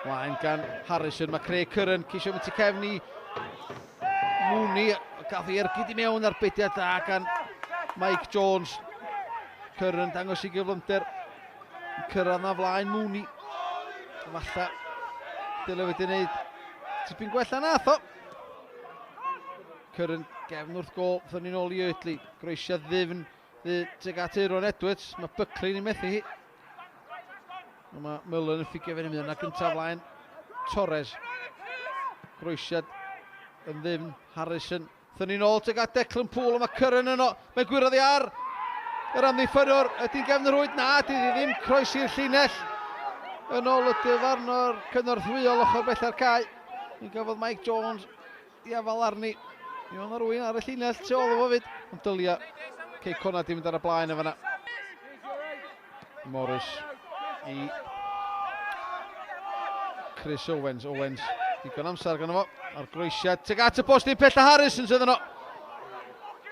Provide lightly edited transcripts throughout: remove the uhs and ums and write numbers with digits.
Mlaen gan Harrison, mae Craig Curran ceisio mynd tu cefn i Mooney, gath ei ergyd i mewn ar bediad da gan Mike Jones. Curran dangos i gyflymder, cyrraedd na flaen Mooney. Falle dyle wedi wneud tipyn gwella nath o. Curran gefn wrth gol, thyn ni'n ôl i Oertley. Groesiad ddyfn tuag at Euron Edwards. Mae Buckley yn methu hi. Mae Mullen yn ffigio fyny mynd yna gyntaf flaen Torres. Groesiad yn ddyfn, Harrison. Thyn ni'n ôl tuag at Declan Poole, mae Curran yno. Mae'n gwyrodd i ar yr amddiffynwr. Ydy'n gefn yr rwyd? Na, dydy ddim croesi'r llinell. Yn ôl y dyfarnwr cynorthwyol ochr bella'r cae. Mi gafodd Mike Jones i afal arni. Mi oedd yna rwy'n ar y llinell tu ôl o fo fyd. Ond dylia Cei Connah di mynd ar y blaen efo yna. Morris i Chris Owens. Owens digon amser gynno fo. A'r groesiad tuag at y post i'n pella Harrison sydd yno.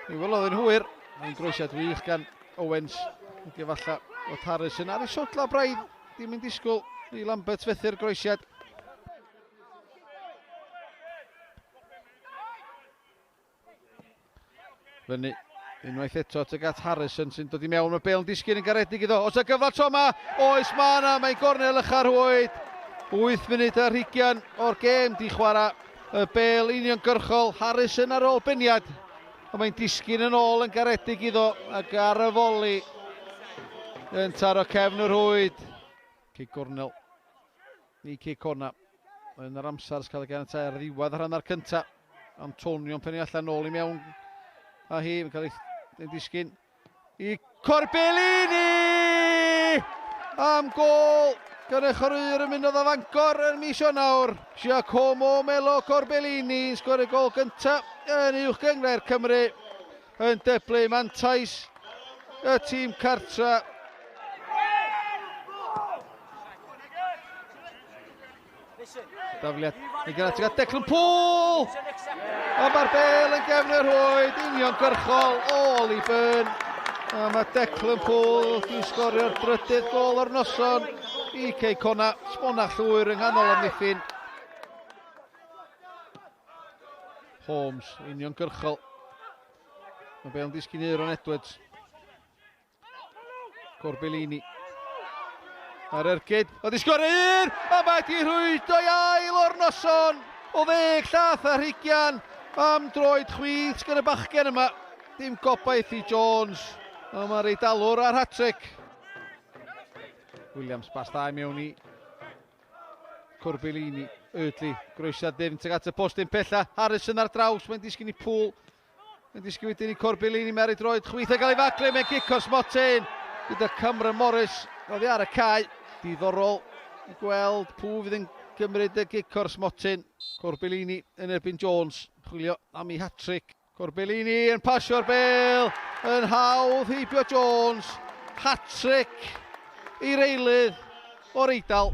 Mi welodd yn hwyr. Mae'n groesiad wych gan Owens. Ac efallai fod Harrison ar ei sodla braidd. Dim yn disgwyl i Lambert fethu'r groesiad. Fyny unwaith eto tuag at Harrison sy'n dod i mewn. Mae Bale yn disgyn yn garedig iddo. Os y gyfle tro yma, oes mae yna, mae'n gornel ycha'r hwyd. 8 munud ar hugian o'r gêm di chwarae y Bale uniongyrchol. Harrison ar ôl beniad. A mae'n disgyn yn ôl yn garedig iddo ac ar y foli yn taro cefn yr rhwyd. Cic gornel i Cei Connah yn yr amser sy'n cael ei ganiatáu ar ddiwedd yr hanner cyntaf. Antonio'n pennu allan nôl i mewn a hi yn cael ei disgyn i Corbellini! Am gol gan y chwaraewr ymunodd â Fangor yn mis Ionawr. Giacomo Melo Corbellini yn sgorio gol gyntaf yn Uwch Gynghrair Cymru yn dyblu mantais y tîm cartra. Dafliad i gyda tuag at Declan Poole! Ond mae'r bel yn gefn yr rhwyd, uniongyrchol o Oli Byrne. A mae Declan Poole wedi sgorio'r drydydd gol o'r noson i Cei Connah. Sbona llwyr yng nghanol amddiffyn. Holmes, uniongyrchol. Mae bel yn disgyn i Aaron Edwards. Corbellini. Ar ergyd, oedd i sgori un, a mae di rhwydo i ail o'r noson o ddeg llath a rhigian am droed chwith gan y bachgen yma. Dim gobaith i Jones, ond mae'r Eidalwr ar hat-trick. Williams bas dda i mewn i Corbellini, Oertley, groesiad ddifn tuag at y postyn pella, Harrison ar draws, mae'n disgyn i Poole. Yn disgyn wedyn i Corbellini, mae ar ei droed chwith a gael ei faglu, mae'n gic o'r smotyn gyda Cameron Morris oddi ar y cae. Diddorol i gweld pwy fydd yn cymryd y gic o'r smotyn. Corbellini yn erbyn Jones, chwilio am ei hat-trick. Corbellini yn pasio'r bel yn hawdd heibio Jones. Hat-trick i'r eilydd o'r Eidal.